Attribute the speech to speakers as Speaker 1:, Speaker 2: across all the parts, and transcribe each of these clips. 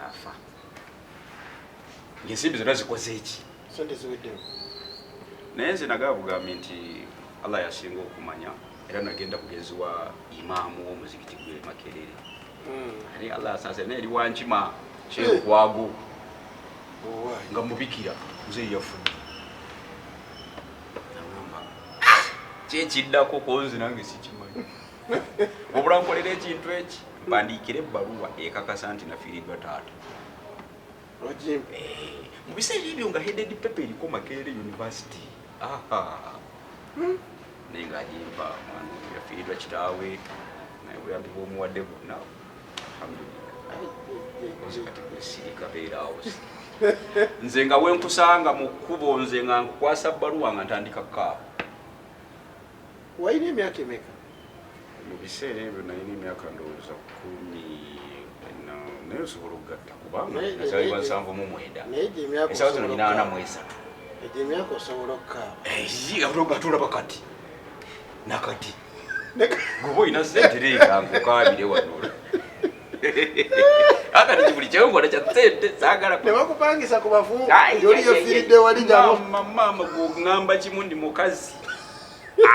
Speaker 1: Afa ng'ensimbi zonna zikoze eki?
Speaker 2: Sente ziweddewo.
Speaker 1: Naye nze nagaba bugambi nti Allah yasinga okumanya, era nagenda bugenzi wa imaamu w'omuzikiti gwe Makerere. Ate Allah asaase naye eri wankima kyerukwago nga mubikira nze yafudde, nagamba kyekiddako konzi nange sikimanyi, wabula nkolera ekintu eki, mpandiikire ebbaluwa ekakasa nti nafiiriddwa taata.
Speaker 2: Ogimpe.
Speaker 1: Mu biseera ebyo nga headed paper eriko Makerere University. Aha. Naye ng'agimpa, mwana oyo yafiiriddwa kitaawe, naye obuyambi bw'omuwadde bwonna, alhamdulillah. Oze kati gwesirika, beeraawo. Nze nga wenkusanga mu kkubo, nze nga nkukwasa bbaluwa nga ntandika kaaba.
Speaker 2: Walina emyaka emeka?
Speaker 1: Mu biseera ebyo nalina emyaka ndowooza 10, naye osobola okugatta kubanga nazaalibwa 79.
Speaker 2: Naye gye emyaka
Speaker 1: Esawa zino
Speaker 2: osobola
Speaker 1: nina ana
Speaker 2: okukaaba.
Speaker 1: mu esatu.
Speaker 2: Egyo emyaka osobola okukaaba.
Speaker 1: Nga tulaba kati nakati gwe olina sente, leeka nkukaabire wano. Akati buli kyenkola kya sente, saagala.
Speaker 2: Ne bakupangisa ku bafu.
Speaker 1: Ai,
Speaker 2: yoli
Speaker 1: ai, ai,
Speaker 2: yofiiridde wali jabo.
Speaker 1: Maama, maama, gweŋŋamba kimu, ndi mukazi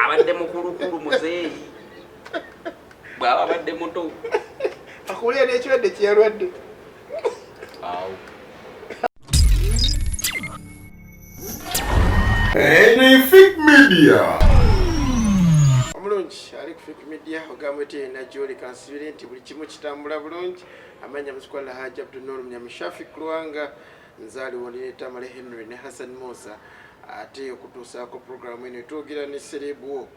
Speaker 1: abadde mukulukulu, muzeeyi bw'aba abadde muto.
Speaker 2: Akuwulira n'ekirwadde kyeyalwadde.
Speaker 1: Awo.
Speaker 3: Anything Media.
Speaker 2: Omulungi ali ku Fik Media, ogamba oti yena gyoli, kansibire nti buli kimu kitambula bulungi. Amanya muzikwala Haji Abdunur Munyamushafi Kulwanga, nzaaliwo ndi ne Tamale Henry ne Hassan Musa. Ate okutuusaako puroguramu eno etwogera ne celeb wo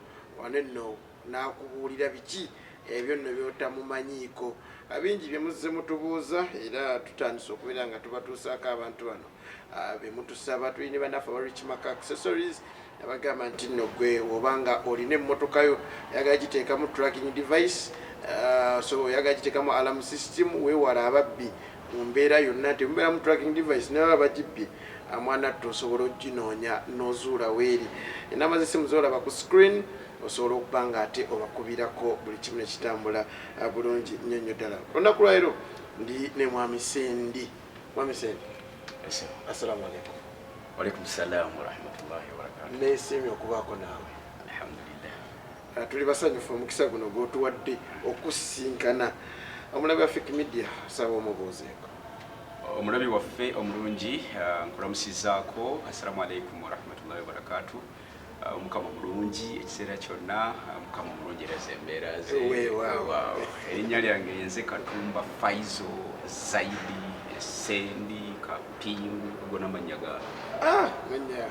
Speaker 2: wano nno, n'akubuulira biki ebyo nno byotamumanyiiko. Bingi bye muzze mutubuuza, era tutandise okubeera nga tubatuusaako abantu bano be mutusaba. Tulina bannaffe aba Rich Maka Accessories, abagamba nti nno gwe obanga olina emmotoka yo oyagala giteekamu tracking device, so oyagala giteekamu alarm system, weewala ababbi mu mbeera yonna nti mubeeramu tracking device, naye baba bagibbye, mwana tto osobola oginoonya n'ozuula weeri. Enamba z'essimu zolaba ku screen, osobola okuba nga ate obakubirako, buli kimu nekitambula bulungi nnyo nnyo ddala. Olunaku lwaleero ndi ne Mwami Sendi. Mwami Sendi, assalamu alaikum.
Speaker 1: Walaikum salam warahmatullahi wabarakatuh.
Speaker 2: Neesiimye okubaako naawe.
Speaker 1: Alhamdulillah.
Speaker 2: Tuli basanyufu omukisa guno gwotuwadde okusisinkana. Omulabi wa Fik Media, saba omubuuzeeko.
Speaker 1: Omulabi waffe omulungi, nkulamusizaako, assalamu alaikum warahmatullahi wabarakatuh. Omukama mulungi ekiseera kyonna, Mukama omulungi era zembeera ze.
Speaker 2: Weewaawo.
Speaker 1: Weewaawo. Erinnya lyange yenze Katumba Faizo Zaidi Sendi Kapingu, gona mannya ga
Speaker 2: Ah, manya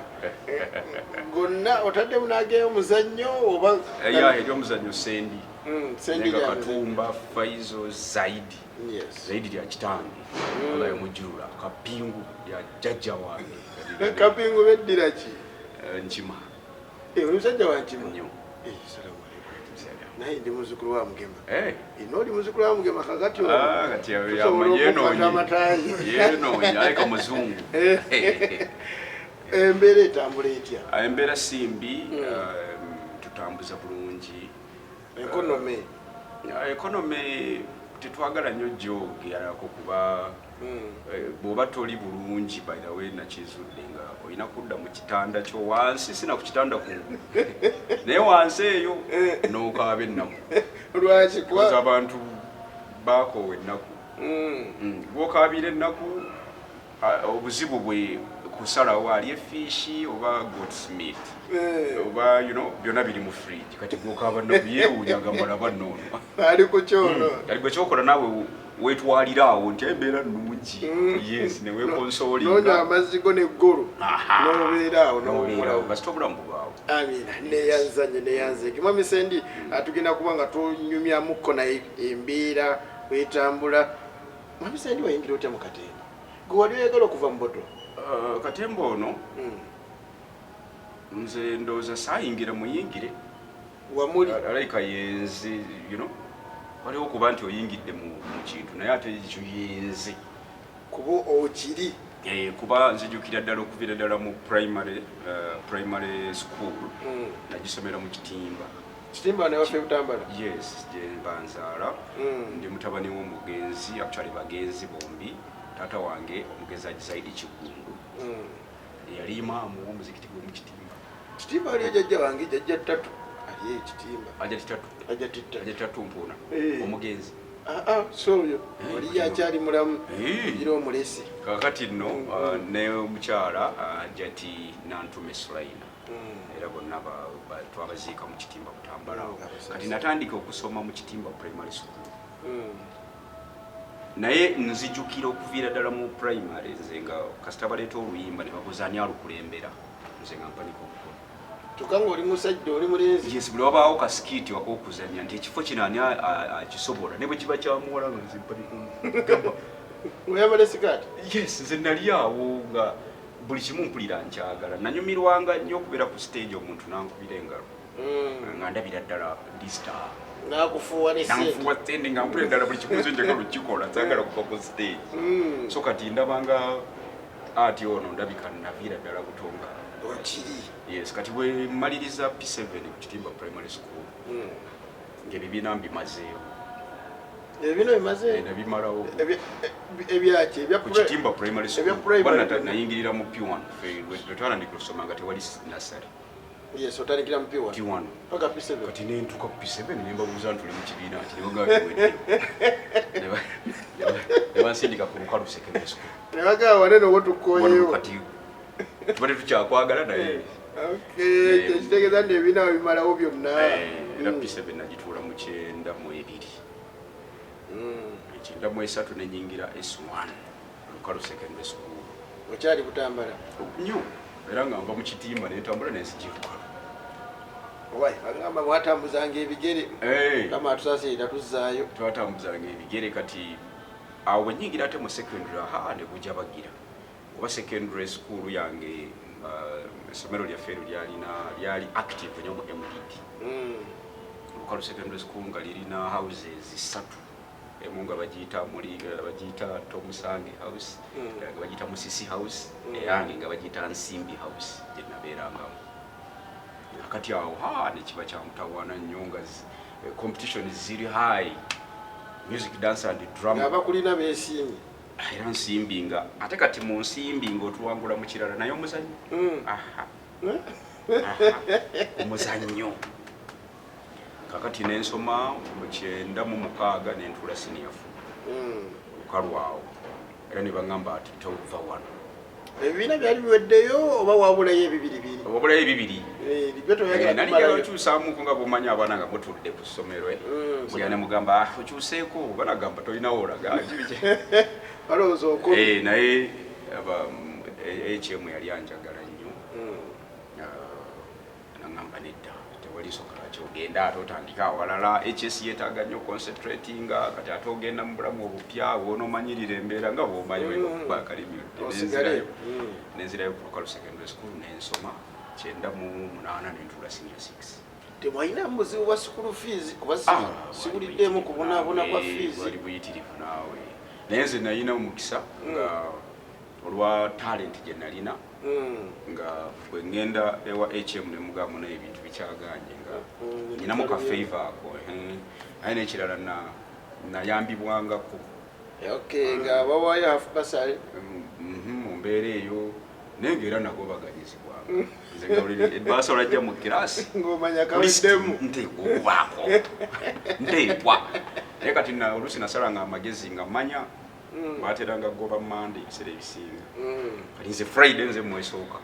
Speaker 2: gonna otaddemu n'ageyo omuzannyo oba?
Speaker 1: Ya, eri omuzannyo Sendi.
Speaker 2: Sendi
Speaker 1: Naye nga
Speaker 2: lya
Speaker 1: Katumba Faizo Zaidi. Zaidi lya kitange, Allah yamujjulula. Kapingu lya jjajja wange.
Speaker 2: Kapingu beddira ki?
Speaker 1: Nkima.
Speaker 2: Eh, oli musajja wa Nkima?
Speaker 1: Nnyo.
Speaker 2: Eh, salamu alaikum. Naye ndi muzukulu wa Mugema.
Speaker 1: Eh.
Speaker 2: Ino oli muzukulu wa Mugema, kakati
Speaker 1: Ah, kati
Speaker 2: tusobola okukwata amataayi.
Speaker 1: Yenoonye aleka muzungu.
Speaker 2: Embeera etambula etya?
Speaker 1: Ah, embeera simbi, tutambuza bulungi.
Speaker 2: Economy?
Speaker 1: Economy tetwagala nnyo gyogerako kuba bw'oba toli bulungi, by the way nakizudde nga olina kudda mu kitanda kyo wansi, sina ku kitanda ku, naye wansi eyo n'okaaba ennaku.
Speaker 2: Lwaki?
Speaker 1: Because
Speaker 2: Kuba
Speaker 1: abantu bakoowa ennaku. Bw'okaabira ennaku, obuzibu bwe kusalawo ali e fish oba goat's meat oba byonna biri mu fridge. Kati gwokaaba nnaku, yeewuunya agamba, laba nnoono
Speaker 2: ali ku kyono.
Speaker 1: Kati gwe kyokola naawe weetwalira awo nti embeera nnungi, yes, ne
Speaker 2: Noonya
Speaker 1: weeconsolinga.
Speaker 2: Amazzi go neggolo n'obeera awo
Speaker 1: nobeerawo
Speaker 2: n'owumulawo.
Speaker 1: Kasita obulamu bubaawo.
Speaker 2: Amina, neyanzanye, neyanzeke. Mwami Sendi, tugenda kuba nga tunyumyamukko naye embeera wetambula. Mwami Sendi, wayingira otya mu katemba? Gwe wali oyagala okuva mu boto?
Speaker 1: Katemba ono, nze ndowooza saayingira muyingire.
Speaker 2: Wamuli?
Speaker 1: Alayika yenze, waliwo okuba nti oyingidde mu kintu, naye ate ekyo yenze.
Speaker 2: Kuba okiri.
Speaker 1: Kuba nzijukira ddala okuviira ddala mu primary school, nagisomera mu Kitimba.
Speaker 2: Kitimba newaffe Butambala?
Speaker 1: Yes, gye mba nzaala. Ndi mutabani w'omugenzi, actually bagenzi bombi, Taata wange omugezi Haji Saidi Kiggundu yali imaamu w'omuzikiti gw'omukitimba.
Speaker 2: Kitimba aliyo jjajja wange, jjajja Ttatu aliyo ekitimba.
Speaker 1: Aja Titatu.
Speaker 2: Ajja Tittatu.
Speaker 1: Aja Tatu Mpuuna. Omugenzi.
Speaker 2: Aa, so oyo oli akyali mulamu.
Speaker 1: Eh.
Speaker 2: Gira omulesi.
Speaker 1: Kakati nno ne omukyala Jati Nantume Sulaina, era bonna twabaziika mu Kitimba Butambala. Kati natandika okusoma mu Kitimba Primary School, naye nzijukira okuviira ddala mu primary nze nga kasita baleeta oluyimba ne babuuza ani alukulembera, nze nga mpanika okukola.
Speaker 2: Kyokka ng'oli musajja, oli mulenzi.
Speaker 1: Yes, buli wabaawo ka skit wakokuzanya nti ekifo kino ani akisobola, ne bwe kiba kyamuwala nga nze mpanika omugamba.
Speaker 2: Oyambala sikaati?
Speaker 1: Yes, nze nali awo nga buli kimu mpulira nkyagala. Nanyumirwanga nnyo okubeera ku stage, omuntu nankubira engalo nga ndabira ddala ndi star.
Speaker 2: Nakufuuwa ne sente.
Speaker 1: Nanfuwa sente nga mpulira ddala buli kimu nze njagala okukikola, saagala kuva ku stage. So kati ndabanga ati ono ndabika naviira ddala buto nga
Speaker 2: Okiri.
Speaker 1: Yes, kati bwe mmaliriza P7 ku Kitimba Primary School, ng'ebibiina mbimazeewo.
Speaker 2: Ebino bimaze?
Speaker 1: Nabimalawo.
Speaker 2: Ebyaki, ebya
Speaker 1: Ku Kitimba Primary School.
Speaker 2: Ebya primary.
Speaker 1: Kuba nayingirira mu P1. Ffe lwe twatandika okusoma nga tewali nasale.
Speaker 2: Yes, otandikira mu P1.
Speaker 1: P1.
Speaker 2: Paka P7.
Speaker 1: Kati nentuuka ku P7 nembabuuza nti tuli mu kibiina ki, nebagamba ne bansindika ku Lukalu Secondary School.
Speaker 2: Ne bagamba wanene oba
Speaker 1: Wano
Speaker 2: tukoyewo.
Speaker 1: kati tuba tetukyakwagala naye.
Speaker 2: Okay, kyekitegeeza nti ebibiina babimalawo byonna.
Speaker 1: Era P7 nagituula mu 92. 93 nenyingira S1 Lukalu Secondary School.
Speaker 2: Okyali Butambala?
Speaker 1: Nnyo, era nga nva mu Kitimba nentambula nenzija Lukalu.
Speaker 2: Owaye, bagamba mwatambuzanga ebigere. Kama atusaasirira tuzzaayo.
Speaker 1: Twatambuzanga ebigere. Kati awo bwe nyingira ate mu secondary, aha, ne gujja bagira kuba secondary school yange, essomero lyaffe eryo lyalina lyali active nnyo mu MDD. Lukalu Secondary School nga lirina houses ssatu, emu nga bagiyita muli nga bagiyita Tomusange House, endala nga bagiyita Musisi House, eyange nga bagiyita Nsimbi House gye nabeerangamu. Kati awo ha nekiba kyamutawaana nnyo nga competition ziri high, music, dance and drama.
Speaker 2: Ng'abakulina beesiimye.
Speaker 1: Era Nsimbi nga ate kati mu Nsimbi ng'otuwangula mu kirala naye omuzannyo. Aha. Aha. Omuzannyo. Kakati nensoma mu 96 nentuula senior four. Lukalu awo era ne baŋŋamba ati tova wano.
Speaker 2: Ebibiina byali biweddeyo oba wabulayo ebibiribiri?
Speaker 1: Wabulayo ebibiri.
Speaker 2: Byo toyagala
Speaker 1: Nali
Speaker 2: kumalayo.
Speaker 1: njagala okyusaamuko nga bwomanyi abaana nga mutudde ku ssomero, buli ne mugamba, "Ah, okyuseeko," oba nagamba tolinawo olaga.
Speaker 2: Balowooza okomi.
Speaker 1: Naye HM yali anjagala nnyo. Ah, naŋŋamba nedda, tewali nsonga lwaki ogenda ate otandika awalala. HS yeetaaga nnyo concentratinga, kati ate ogenda mu bulamu obupya bwonoomanyirira embeera nga bwomanyi okuba akalimyodde.
Speaker 2: Osigale.
Speaker 1: Nenzirayo ku Lukalu Secondary School nensoma 98 nentuula senior 6.
Speaker 2: Temwalina muzibu bwa school fees kuba
Speaker 1: Ah,
Speaker 2: siwuliddemu kubonaabona kwa fees?
Speaker 1: Bwali buyitirivu naawe, naye nze nalina omukisa nga olwa talent gye nalina, nga bwe ŋŋenda ewa HM ne mugamba naye ebintu bikyaganye nga nyinamu ka favor ako, aye n'ekirala nayambibwangako.
Speaker 2: Okay, nga bawaayo half bursary.
Speaker 1: Mu mbeera eyo, naye ngaera nagobaganyizibwanga nze nga buli ebbaasa olajja mu kirasi
Speaker 2: Ng'omanya kaweddemu.
Speaker 1: Nteekwa okubaako, nteekwa. Naye kati oluusi nasalanga amagezi nga mmanya bateranga goba Mande ebiseera ebisinga. Kati nze Friday nze mwesooka.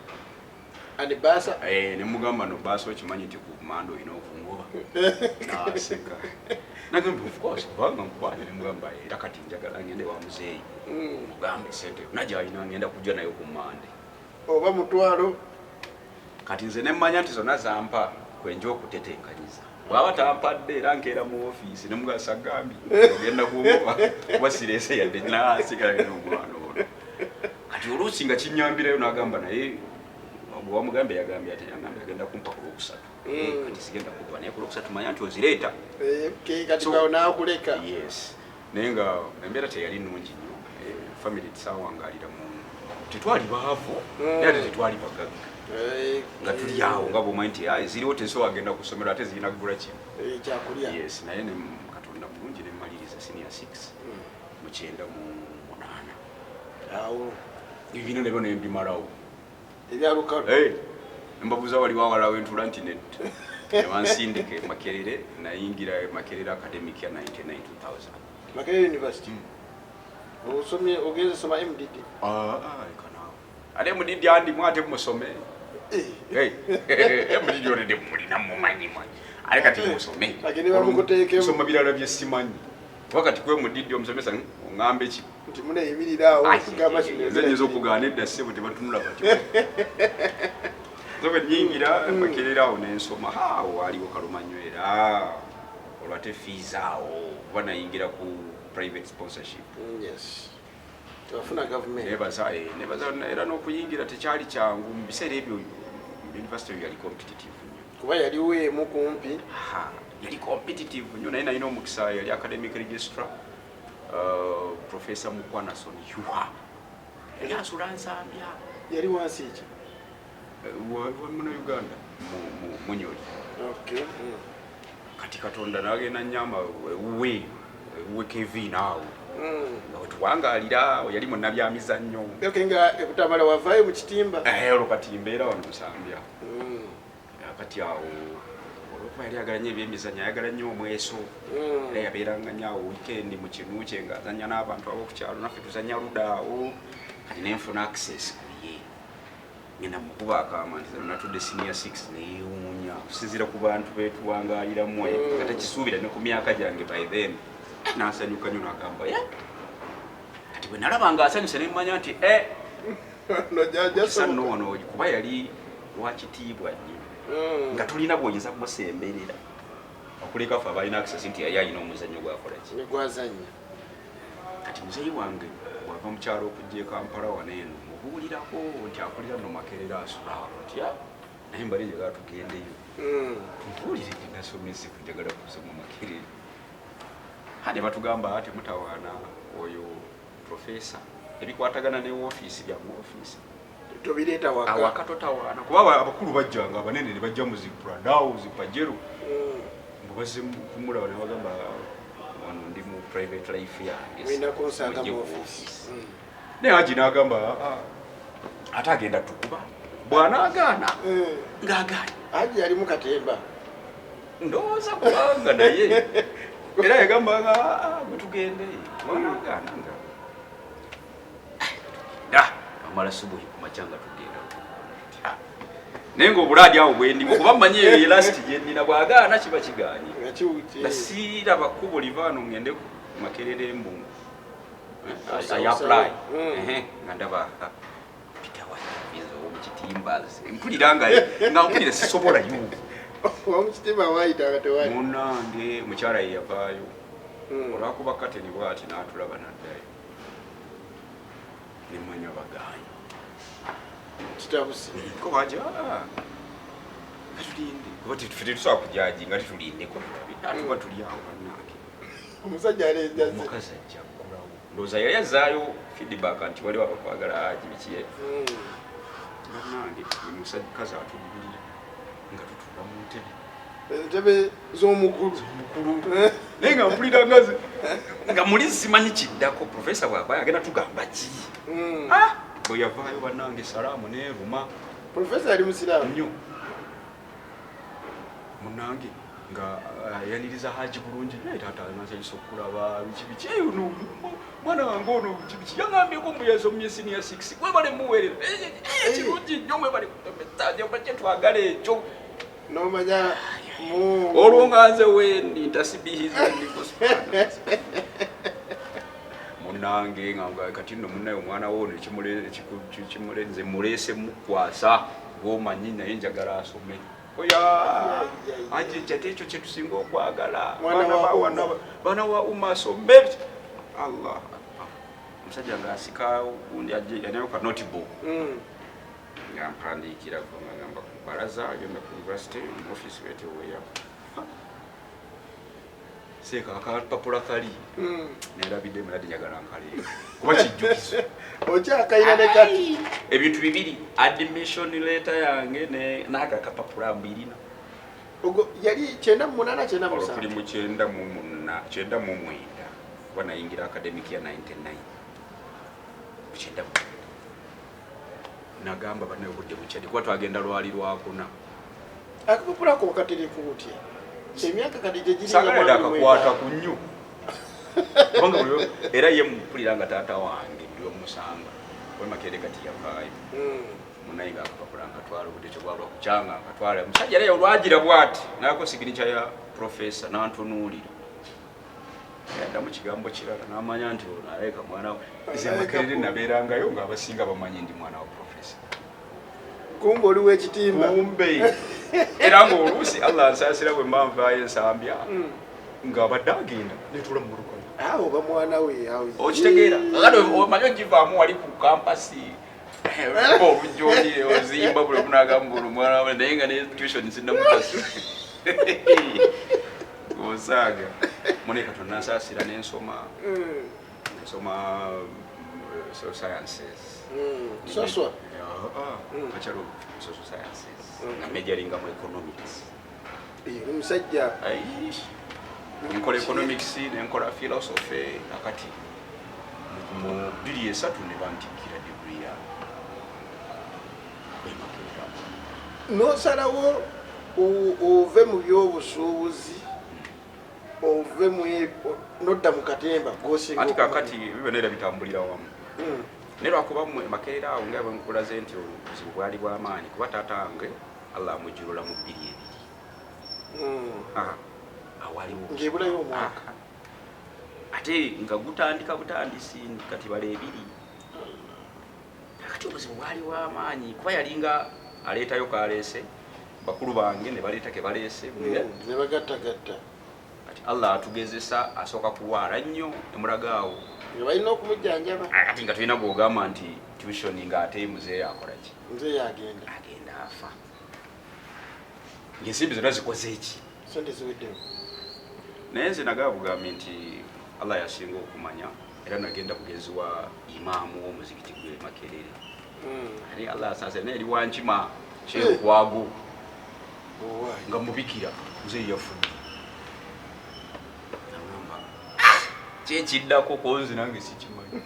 Speaker 2: And basa?
Speaker 1: Eh, ne mugamba no baasa okimanyi nti ku Mande olina okungoba. Naseka nagamba of course kubanga nkubanja. Ne mugamba era kati njagala ngende wa muzeeyi mugambe sente najalina ngenda kujja nayo ku Mande.
Speaker 2: Oba mutwalo.
Speaker 1: Kati nze nemmanya nti zonna zampa kwenja okutetenkanyiza bwaba tampadde, era nkeera mu ofiisi nemugasa gambye ogenda kungoba kuba sireese yadde nasigala n'omwana ono. Kati oluusi nga kinyambirayo nagamba naye bwewamugambye yagambye ati yagambye agenda kumpa ku Lwokusatu. Kati sigenda kuba naye ku Lwokusatu manya nti ozireeta.
Speaker 2: Eh, okay, kati kawo nakuleka.
Speaker 1: Yes, naye nga embeera teyali nnungi nnyo. Family tisawangaalira mu tetwali baavu, naye ate tetwali bagagga, nga tuli awo nga bwomanyi nti "Ah, ziriwo tesobola genda ku ssomero ate zirina kugula kimu."
Speaker 2: Ekyakulya.
Speaker 1: Yes, naye ne Katonda mulungi nemmaliriza senior 6 mu 98.
Speaker 2: Awo
Speaker 1: Ebibiina nabyo nembimalawo.
Speaker 2: Ebyalukalo.
Speaker 1: Hey, mbabuuza waliwo awalala wentula nti nedda. Nebansindika e Makerere, nayingira e Makerere academic ya 99 2000.
Speaker 2: Makerere University. Osomye, ogenze soma MDD?
Speaker 1: Ah, ah, leka naawe. Ate MDD andimu ate musome. Hey, MDD already mulina mumanyi manyi. Ate kati musome.
Speaker 2: Agende bamukuteekemu.
Speaker 1: Nsoma birala bye simanyi. Kuba kati kwe MDD omusomesa oŋŋambe ki?
Speaker 2: Nti muneeyimirira awo okugamba kino.
Speaker 1: Nze nyinza okugaana edda ssebo tebatunula batyo. Nze bwe nnyingira Makerere awo ne nsoma, ha, awo waaliwo kalumanywera. Olwo ate fees awo kuba nayingira ku private sponsorship.
Speaker 2: Yes. Tewafuna government.
Speaker 1: Nebaza, nebaza era n'okuyingira tekyali kyangu mu biseera ebyo. University eyo yali competitive nnyo.
Speaker 2: Kuba yaliwo emu kumpi.
Speaker 1: Ha, yali competitive nnyo, naye nalina omukisa, yali academic registrar, Professor Mukwanason Yuha, yali asula Nsambya.
Speaker 2: Yali wansi ki?
Speaker 1: Muno Uganda Munyoli. Kati Katonda nagenda nyamba ewuwe, ewuwe Kevin awo nga wetuwangaalira, yali munnabyamizannyo.
Speaker 2: Okay, nga ekutamala wavaayo mu kitimba.
Speaker 1: Olwo kati mbeera wano Nsambya. Kati awo olwokuba yali ayagala nnyo ebyemizannyo, ayagala nnyo omweso, era yabeeranga nnyo awo weekend mu kinu kye ng'azannya n'abantu ab'oku kyalo, naffe tuzannya luda awo. Kati nenfuna access ku ye, ngenda mukuba akama nti natudde senior 6, neyewuunya okusinziira ku bantu betuwangaaliramu, nga tekisuubira ne ku myaka gyange by then. Nasanyuka nnyo nagamba ye. Kati bwe nalaba nga asanyuse nemmanya nti
Speaker 2: No, jajja
Speaker 1: kisa
Speaker 2: soboka.
Speaker 1: nno wano kuba yali wakitiibwa nnyo, nga tulina bw'oyinza kumusemberera okuleka ffe abalina access nti yali alina omuzannyo gwakola ki.
Speaker 2: Ne gwazannya.
Speaker 1: Kati muzeeyi wange bwava mu kyalo okujja e Kampala wano eno, mubuulirako nti akulira no Makerere asula awo ntya, naye mbale njagala tugendeyo, mbuulire gye nasomese, njagala kusoma Makerere. Ha, ne batugamba ati mutawaana oyo profesa, ebikwatagana ne woofiisi bya mu woofiisi.
Speaker 2: Tobireeta waka.
Speaker 1: Awaka totawaana, kuba abakulu bajjanga abanene ne bajja mu zipradawo zipajero, mbu bazze kumulaba, ne bagamba wano ndi mu private life yange.
Speaker 2: Mulina kunsanga
Speaker 1: Mujje
Speaker 2: mu
Speaker 1: ku
Speaker 2: office.
Speaker 1: office. Naye Haji n'agamba, "Ah, ah, ate agenda tukuba bw'anaagaana." Ng'agaanye.
Speaker 2: Haji yali mu katemba.
Speaker 1: Ndowooza kubanga naye era yagamba nga, "Ah, ah, gwe tugende bw'anaagaana." Nga tugenda amala subuhi ku makya nga tugenda. Ah. Naye ng'obulaadi awo bwendimu kuba mmanyi eyo ye last gye nnina, bw'agaana kiba kigaanye.
Speaker 2: Nga kiwuti.
Speaker 1: Nga siiraba kkubo livaano ngende ku Makerere mbu
Speaker 2: Osa-
Speaker 1: I apply.
Speaker 2: Osabe.
Speaker 1: Ehe, nga ndaba Peter Wayiza omukitimba, mpulira nga nga mpulira sisobolayo.
Speaker 2: Omukitimba waayitanga tewali.
Speaker 1: Munange mukyala ye yavaayo, olwakuba kateni bwati n'atulaba naddayo, nemanya bagaanyi.
Speaker 2: Kitabuse.
Speaker 1: Ko waja katulinde, kuba ffe tetusobola kujaji nga tetulindeko, atuba tuli awo bannange.
Speaker 2: Omusajja alejaze.
Speaker 1: Omukazi ajja ggulawo, ndowooza yali azaayo feedback nti waliwo abakwagala Haji biki. Bannange, omukazi atuggulira nga tutula mu ntebe.
Speaker 2: Entebe z'omukulu.
Speaker 1: Mukulu, naye nga mpulira nga nga muli simanyi kiddako, profesa bw'aba agenda tugamba ki. Ah! Bwe yavaayo bannange, salaamu neeruma.
Speaker 2: Profesa yali musiraamu?
Speaker 1: Nnyo munange, nga ayaniriza Haji bulungi, naye taata nasanyusa okulaba biki biki. "Eh, ono mwana wange ono biki biki yaŋambyeko mbu yasomye senior 6, mwebale muweerera. Eh, eh, kirungi nnyo, mwebale kusomesa kyetwagala ekyo."
Speaker 2: Nomanya mu
Speaker 1: Olwo nga nze wendi ntasibihiza ndiko munange, nga kati nno munnaye omwana wo ono nze muleese mukwasa gwomanyi, naye njagala asome oya aje kyate ekyo kyetusinga okwagala.
Speaker 2: Mwana
Speaker 1: Baana
Speaker 2: wa
Speaker 1: ba-
Speaker 2: umma.
Speaker 1: Baana wa umma asome. Allah akbar, omusajja ng'asika gundi yanayo ka notebook, nga mpandiikira nga ngamba ku balaza agenda ku university mu office beteweya seeka akapapula kali. Nerabidde muladde, njagala nkaleero kuba kijjukizo.
Speaker 2: Okyakayina ne kati?
Speaker 1: Ebintu bibiri, admission letter yange n'ako akapapula mbirina.
Speaker 2: Ogwo yali 98, 97?
Speaker 1: Olwo tuli mu 98, 99, kuba nayingira academic ya 99. Bukyenda nagamba bannaye obudde bukyadde, kuba twagenda lwali lwakuna.
Speaker 2: Akapapula ako wakatereka otya emyaka kati gye giri?
Speaker 1: Sagala akakwata ku nnyo, kubanga era ye mpulira nga taata wange buli omusanga we Makerere kati yavaayo. Munaye nga akapapula nkatwala, obudde kyebwalwa kukyanga nkatwala. Omusajja era olwagira bwati nako signature ya professor, nantunuulira, yaddamu kigambo kirala, namanya nti ono aleka mwana we. Nze Makerere nabeerangayo ng'abasinga bamanyi ndi mwana wa professor.
Speaker 2: Kumbe oli w'ekitimba.
Speaker 1: Kumbe era ng'oluusi, Allah nsaasira, bwe mba nvaayo ensambya ng'abadde agenda netula mu mmotoka.
Speaker 2: Awo oba mwana we awo.
Speaker 1: Okitegeera? Kakati omanyi ogivaamu wali ku campus olujja oli ozimba buli omunagamba olwo mwana we, naye nga ne tuition sinnamusasu osaaga. Mune Katonda nsaasira nensoma. Nsoma social sciences.
Speaker 2: Soswa.
Speaker 1: Bachelor of Social Sciences nga majoringa mu economics.
Speaker 2: Oli musajja.
Speaker 1: Ai, nenkola economics, nenkola philosophy. Akati mu 2003 ne bantikkira degree yange e Makerere.
Speaker 2: N'osalawo ove mu byobusuubuzi, ove mu nodda mu katemba gosinga.
Speaker 1: Anti kakati ebyo byonna era bitambulira wamu. Naye lwakuba mmwe Makerere awo nga bwe nkulaze nti obuzibu bwali bw'amaanyi, kuba taata wange Allah amujjulula mu 2002. Awaliwo
Speaker 2: Ng'ebulayo omwaka.
Speaker 1: Ate nga gutandika butandisi kati bala ebiri. Kati obuzibu bwali bw'amaanyi kuba yalinga aleetayo kaleese, bakulu bange ne baleeta ke baleese.
Speaker 2: Ne bagattagatta.
Speaker 1: Kati Allah atugezesa, asooka kulwala nnyo emulaga awo.
Speaker 2: Nga balina okumujjanjaba.
Speaker 1: Kati nga tulina gwogamba nti tuition, ng'ate muzeeyo akola ki?
Speaker 2: Nze yagenda.
Speaker 1: Agenda afa ng'ensimbi zonna zikoze eki?
Speaker 2: Sente ziweddewo.
Speaker 1: Naye nze nagaba bugambi nti Allah yasinga okumanya, era nagenda bugenzi wa imaamu w'omuzikiti gwe Makerere. Ate Allah asaasira, naye eri wankima kyekwago.
Speaker 2: Owaayi.
Speaker 1: Nga mubikira muzeeyi yafudde, agamba kyekiddako konzi nange sikimanyi,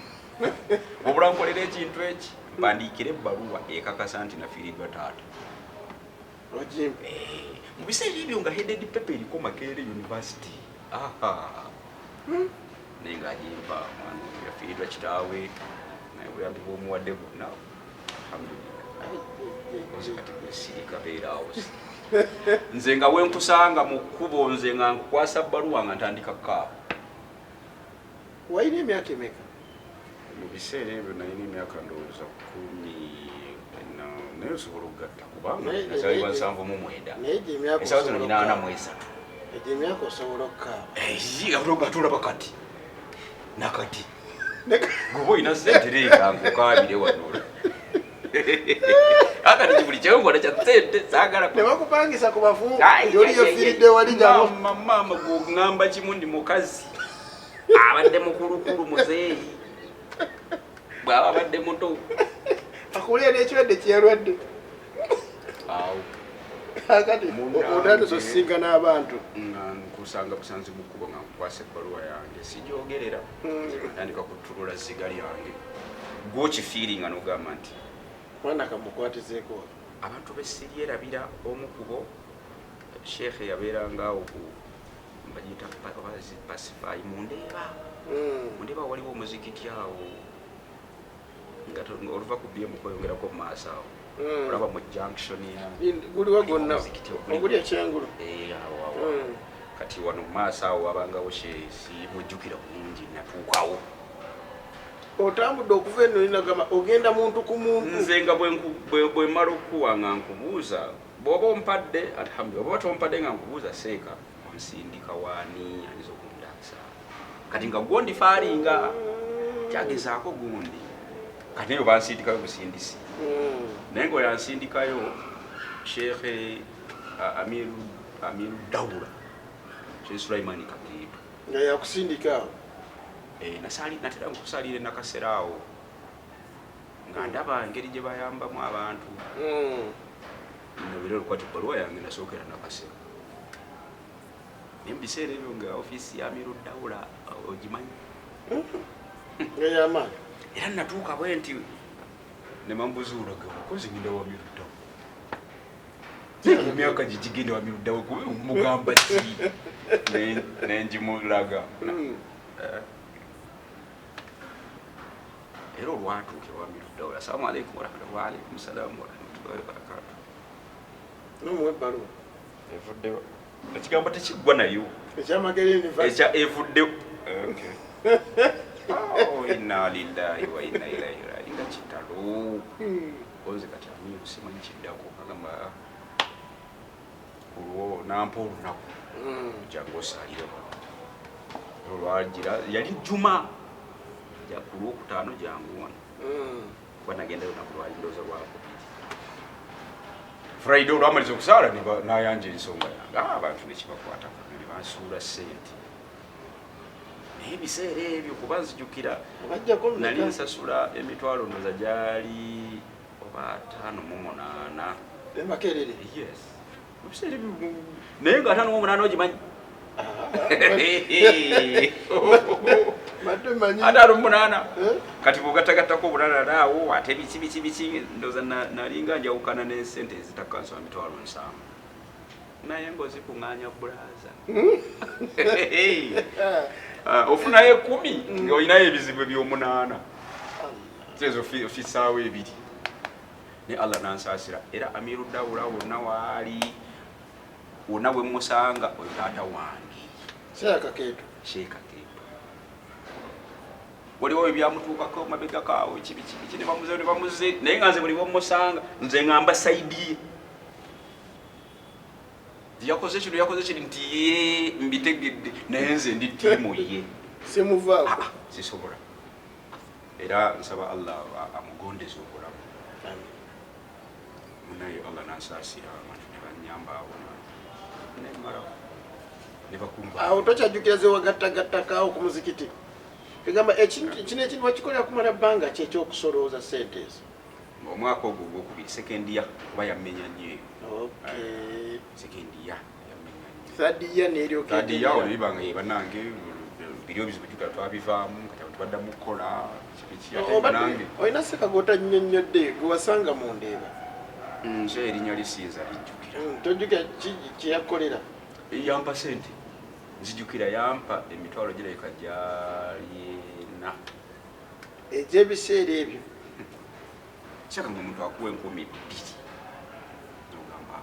Speaker 1: wabula nkolera ekintu eki, mpandiikire ebbaluwa ekakasa nti nafiiriddwa taata.
Speaker 2: Ogimpe.
Speaker 1: Eh, mu biseera ebyo nga headed paper eriko Makerere University. Aha, naye ngaagimpa, mwana oyo yafiiriddwa kitaawe, naye obuyambi bwomuwadde bwonna, alhamdulillah. Oze kati gwesirika, beeraawo. Nze nga wenkusanga mu kkubo, nze nga nkukwasa bbaluwa nga ntandika kukaaba.
Speaker 2: Walina emyaka emeka?
Speaker 1: Mu biseera ebyo nalina emyaka ndowooza 10, naye osobola okugatta kubanga nazaalibwa 79.
Speaker 2: Naye gye emyaka
Speaker 1: Esawa zino
Speaker 2: osobola
Speaker 1: nina ana
Speaker 2: okukaaba.
Speaker 1: mu esatu.
Speaker 2: Egyo emyaka osobola okukaaba.
Speaker 1: Nga tulaba kati nakati gwe olina sente, leeka nkukaabire wano. Akati buli kyenkola kya sente, saagala.
Speaker 2: Ne bakupangisa ku bafu yoli yofiiridde wali jabo.
Speaker 1: Maama, maama, gweŋŋamba kimu, ndi mukazi abadde mukulukulu, muzeeyi bw'aba abadde muto.
Speaker 2: Akuwulira n'ekirwadde kyeyalwadde.
Speaker 1: Awo.
Speaker 2: Akati
Speaker 1: Munnange.
Speaker 2: otandise osisinkana n'abantu.
Speaker 1: Nga nkusanga busanzi mu kkubo nga nkukwasa ebbaluwa yange, sijogerera. Ntandika kutulula zziga lyange, gwokifiiringa n'ogamba nti
Speaker 2: Mwana kamukwatizeeko.
Speaker 1: Abantu besiryerabira, omu kubo sheekhe yabeeranga awo ku bagiyita Pacify Mundeeba. Mundeeba waliwo omuzikiti awo nga oluva ku BM kweyongerako mu maaso awo. Olaba mu junction ya
Speaker 2: Guliwa gwonna?
Speaker 1: Omuzikiti oguli-
Speaker 2: Oguli ekyengulu?
Speaker 1: Eh, awo awo. Kati wano mu maaso awo wabangawo simujjukira bulungi, natuukawo.
Speaker 2: Otambudde okuva eno linagamba ogenda muntu ku muntu.
Speaker 1: Nze nga bwe mmala okukuwa nga nkubuuza bw'oba ompadde, alhamdulillah, oba tompadde nga nkubuuza, seeka onsindika waani ayinza okundaasa? Kati nga gwondi faalinga kyagezaako gundi, kati naye bansindikayo busindisi. Naye nga oyansindikayo sheekhe amiru dawula, Sheikh Sulaimani Kakeeto.
Speaker 2: Nga yakusindika awo.
Speaker 1: Eh, natera nkusalira enakasera awo nga ndaba engeri gye bayambamu abantu. Nobera olukwata ebbaluwa yange, nasookera Nakasero, naye mu biseera ebyo nga ofiisi ya amiru dawula ogimanyi.
Speaker 2: Nga yamaanyi.
Speaker 1: Era natuuka bwe nti ne bambuzuulaga omukozi ngenda wamiruddawo emyaka gigigenda wamiruddawo mugamba ki nenjimulaga. Era olwatuuka ewamiruddawo, assalamu alaikum warahmatullahi, wa alaikum salamu warahmatullahi wabarakatuh.
Speaker 2: Nomuwa ebbaluwa.
Speaker 1: Evuddewo, ekigambo tekiggwa nayo.
Speaker 2: Ekyamakerere University.
Speaker 1: Ekya evuddewo. Okay. Oh, inna lillahi wa inna ilaihi raji, nga kitalo. Oze kati amiru simanyi kiddako, agamba olwo nampa olunaku jangu osalireko. Olwagira yali juma ja ku lwokutaano, jangu wano. Kuba nagendayo olunaku lwali ndowooza lwakubiri, Friday. Olwamaliza okusaala nayanja ensonga yange. Abantu nekibakwatako ne bansuula sente, naye ebiseera ebyo kuba nzijukira
Speaker 2: Obajjako
Speaker 1: nali
Speaker 2: mmeka?
Speaker 1: nsasula emitwalo ndowooza gyali oba 58.
Speaker 2: Emakerere?
Speaker 1: Yes, ebiseera ebyo, naye nga 58 ogimanyi.
Speaker 2: Badde manyi.
Speaker 1: 58.
Speaker 2: Eh?
Speaker 1: Kati bwogattagattako obulala awo ate biki biki biki, ndowooza nalinga njawukana n'esente ezitakkansula 70,000, naye ng'ozikuŋŋaanya bulaza. Ah, ofunayo 10 ng'olinayo ebizibu eby'omunaana, tezo ofisaawo ebiri. Ne Allah nansaasira, era amiru dawula wonna waali, wonna bwe musanga, oyo taata wange.
Speaker 2: Seeka Keeto.
Speaker 1: Sheeka Keeto, waliwo ebyamutuukako mabegako awo kibi kibi ki, ne bamuze ne bamuze, naye nga nze buli bwemusanga nze ngamba side ye, yakoze kino, yakoze kiri, nti ye mbitegedde, naye nze ndi ttiimu ye.
Speaker 2: Simuvaako.
Speaker 1: Ah, sisobola. Era nsaba Allah amugondeze obulamu. Munaye Allah nansaasira, abantu ne banyamba awo nemala ne bakumba.
Speaker 2: Awo tokyajjukira zewagattagattakawo ku muzikiti? Egamba ekintu kino, ekintu wakikolera kumala bbanga ki ekyokusolooza sente ezo?
Speaker 1: Omwaka ogwo ogwokubiri, second year, kuba yammenya nnyo eyo. Second year yammenya nnyo.
Speaker 2: Third year neryoka
Speaker 1: Third year olibanga ye bannange biri ebizibu jukira twabivaamu, kati abantu baddamu kukola kibiki ate banange.
Speaker 2: Olina sekagota nnyonnyodde gwe wasanga mu Ndeeba?
Speaker 1: Nze erinnya lisinza lijjukira.
Speaker 2: Tojjukira kyeyakolera?
Speaker 1: Yampa sente, nzijukira yampa emitwalo girabika gyali ena.
Speaker 2: Egyebiseera ebyo.
Speaker 1: Kyaka nga omuntu akuwa 2000 nogamba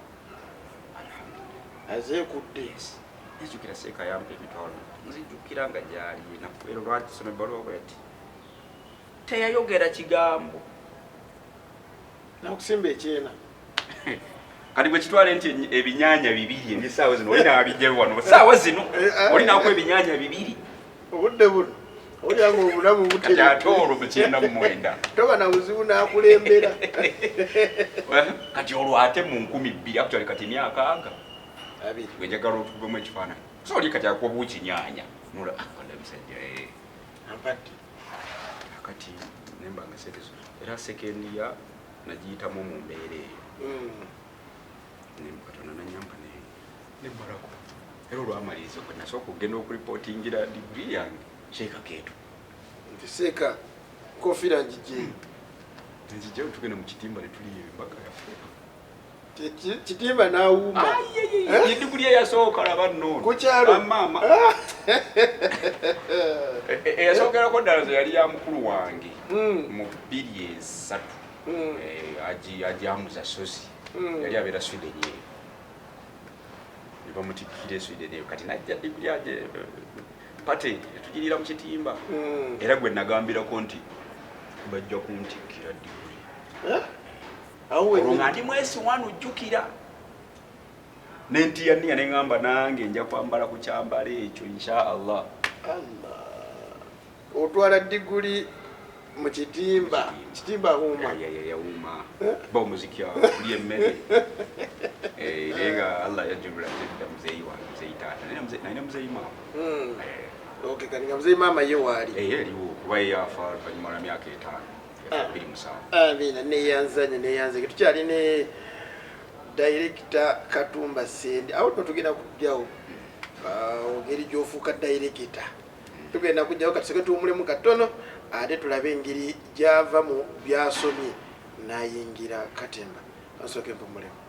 Speaker 1: alhamdulillah.
Speaker 2: Azeekudde.
Speaker 1: Nzijukira seeka yampa emitwalo, nzijukira nga gyali ena. Era olwakisoma ebbaluwa bweti teyayogera kigambo.
Speaker 2: Nakusimba ekyena.
Speaker 1: Kati bwe kitwale nti ebinyaanya bibiri ebyesaawa zino olina abijjayo wano saawa zino, olinaku ebinyaanya bibiri.
Speaker 2: Obudde buno olya nga obulamu
Speaker 1: Kati ate
Speaker 2: buteredde.
Speaker 1: Olwo mu 99.
Speaker 2: Toba na buzibu nakulembera.
Speaker 1: Kati olwo ate mu 2000, actually kati emyaka aga
Speaker 2: 20.
Speaker 1: Gwe njagala otugwemu ekifaananyi, so oli kati akuwa bukinyaanya nula wala musajja
Speaker 2: Ampadde.
Speaker 1: Kati nembanga sente zo, era second year nagiyitamu mu mbeera eyo. Katonda nanyamba nemmalako. Era olwamaliriza gwe nasooka okugenda okuripootingira diguri yange Sheeka Keeto.
Speaker 2: Nti seeka nkofiira njije.
Speaker 1: Nzijjayo, tugenda mu kitimba ne tuliyo embaga yaffe.
Speaker 2: Kitimba n'awuuma.
Speaker 1: Ediguli eyasooka laba nno.
Speaker 2: Ku kyalo?
Speaker 1: Maama eyasookerako ddala ze yali ya mukulu wange mu 2003. Ajamuza sozi. Yali abeera Sweden eyo, ne bamutikkira e Sweden eyo. Kati najja diguli aje pate etugirira mu kitimba. Era gwe nagambirako nti bajja kuntikkira diguli.
Speaker 2: Eh? Awo
Speaker 1: Olwo
Speaker 2: wennyini.
Speaker 1: nga ndi mwesi wanu, jjukira nentiyaniya neŋŋamba nange nja kwambala ku kyambalo ekyo insha Allah.
Speaker 2: Allah. Otwala diguli mu kitimba, kitimba huuma.
Speaker 1: Yawuuma ba omuziki awo kulya emmere. Naye nga Allah yajjulula tedda muzeeyi wange, muzeeyi taata. Nalina muzeeyi maama.
Speaker 2: Okay, kati nga muzeeyi maama ye waali?
Speaker 1: Ye eriwo, kuba ye yafa oluvannyuma lwa myaka 5, yafa 2007.
Speaker 2: Amiina, neyanzanye neyanzege. Tukyali ne director Katumba Sendi. Awo tuno tugenda kujjawo engeri gyofuuka director, tugenda kujjawo. Kati soke tuwumulemu katono. Ate tulabe engeri gy'ava mu byasomye n'ayingira katemba. Kansooke mpumulemu.